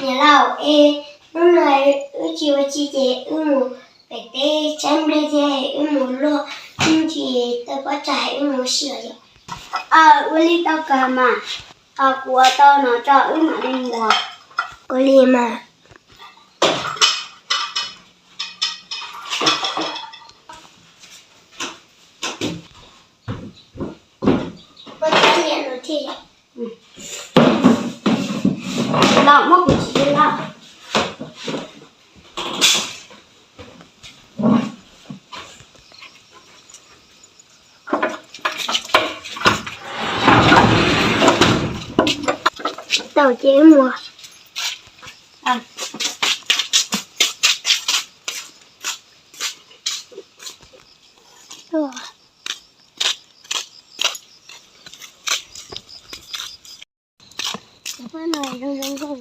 Niam laus, es hnub no wb tsis ua tsi ces wb mus pem teb tshaib nplej thiab wb mus luaj ib ntsis tawg pob tsaig wb mus ua si os. Ua li tau kawg mas, tos kuv ua tau no tso wb mam li mus. Ua li mas. Los muab kuv tsis los. Tau ces wb mus. Cov paj no zoo zoo nkauj.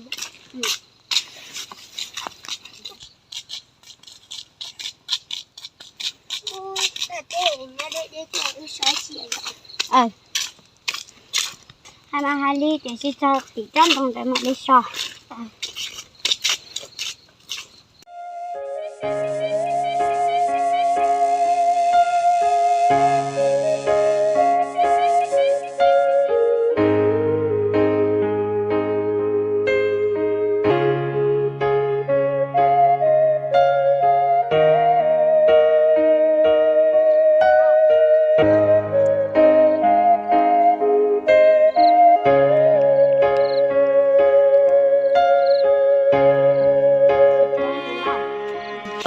Hais mas hais li tiam sis txog tim tsob ntoo ntawd mam li so.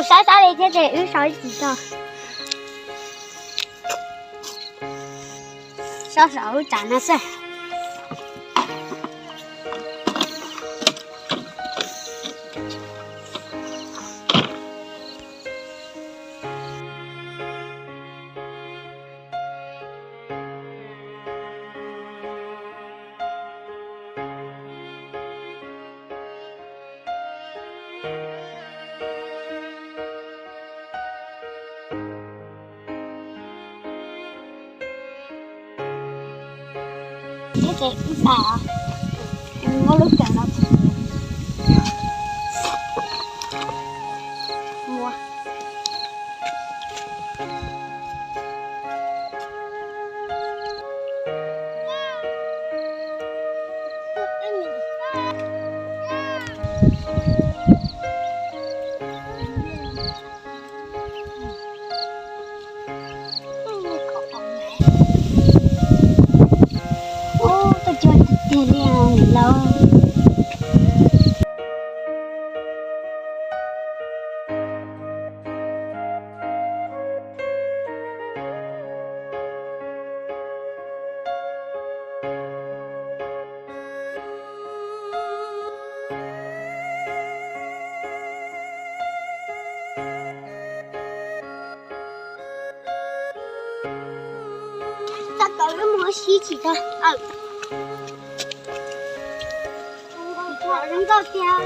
Saib saib li thiab ces wb so ib chim tso. So saum lub tsam no xwb. Ces wb pais os, muab lub kawm no mus. Ub, tuaj cuag tiag tiag li niam laus. Txoj kaum wb mus ua si tsis tag. Zoo nkauj tiag.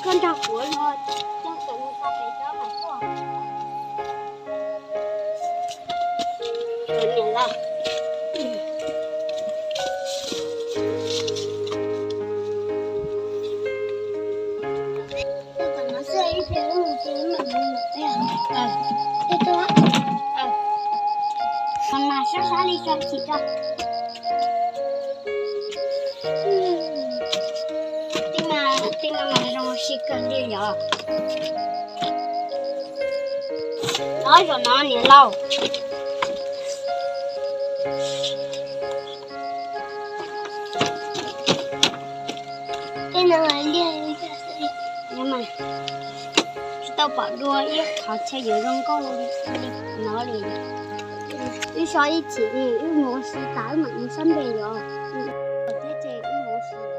Koj nrog kuv los coj kom nws txog pem tsob mas tuaj. Niam laus. Mas sab sab li tso tsis tso. Tej no mas zoo si kawg li yom. Nov zaum no niam laus. Tej no liaj li mas tsis tau pom dua ib qhov chaw yuav zoo nkauj li no li. Wb so ib chim li wb mus ua si tas wb mam mus sab npe yom. Thiab ces wb mus ua si yom.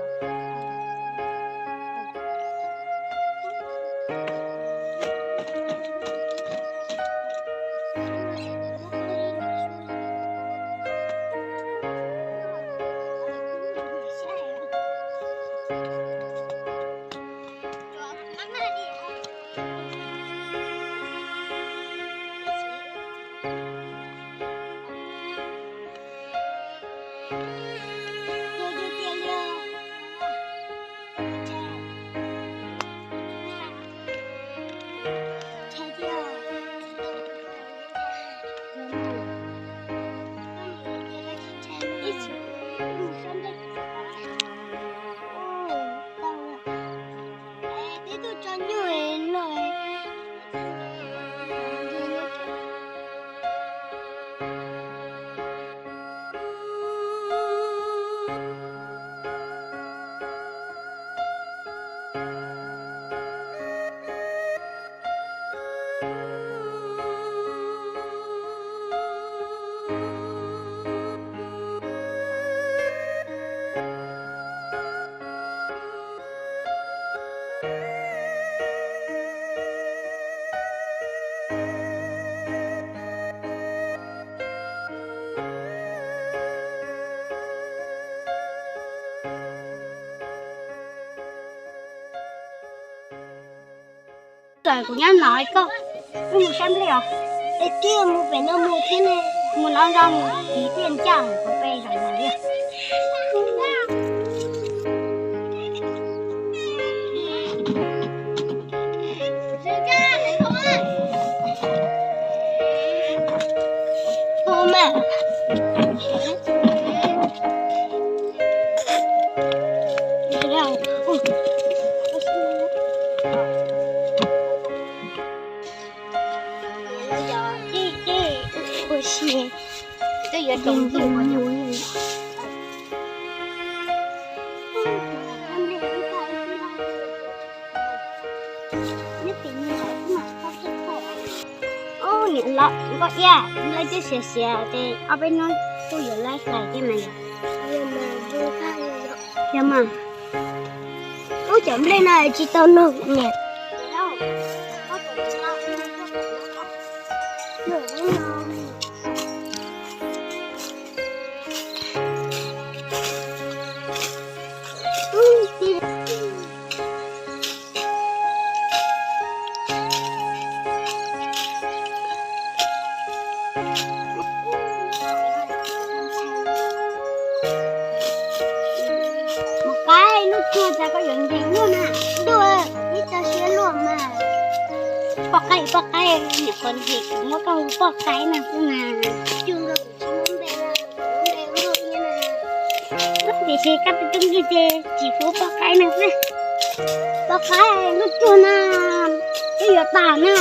Txawm kuv nyob no koj mus saib nplej os. Es twb mus pem no mus thiab ne. Mus no nrog mus tiv tiaj ncaj kuv pe zaum no li. Niam laus, nkauj iab, nplej twb siav siav ces ob peb hnub kuj yuav laib hlais thiab mas. Yog mas, ub, cov nplej no tsis tau nug niam. Mus qaib lub cuag tas koj yuav nkees luaj na. Ntuj, ib txoj siab luaj mas. Poj qaib, poj qaib, nyuam qhuav nkees kuv muab koj hu poj qaib no xwb mas. Tiam sis koj tus tub nkeeg ces tsis hu poj qaib no xwb. Poj qaib lub cuag na, twb yuav tas na.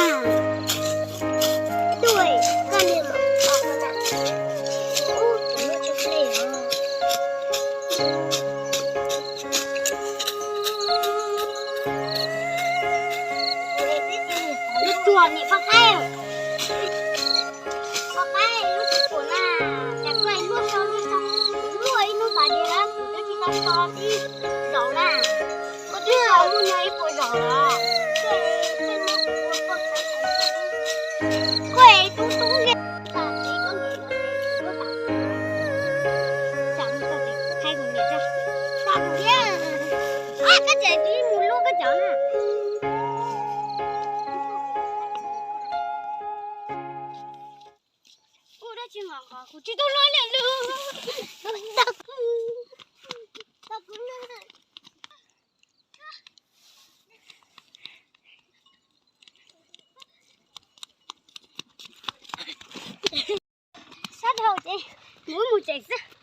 Lub cuag niam poj qaib. Poj qaib lub cuag na, cas koj luaj so luaj so, luaj ib hnub tas li lawm kuv twb tsis tau so tib zaug na. Koj twb so muaj nyob ib puas zaug los. Koj es tub tub nkeeg tas li koj niam. Tsam mus txog tseem qhia kuv niam tso. Tsam mus thiab. Koj tseem mus lub koj cov na. Ua dab tsi mas nqos kuv tsis tau luag liam lus. Sab dhau ces mus mus tsev xwb.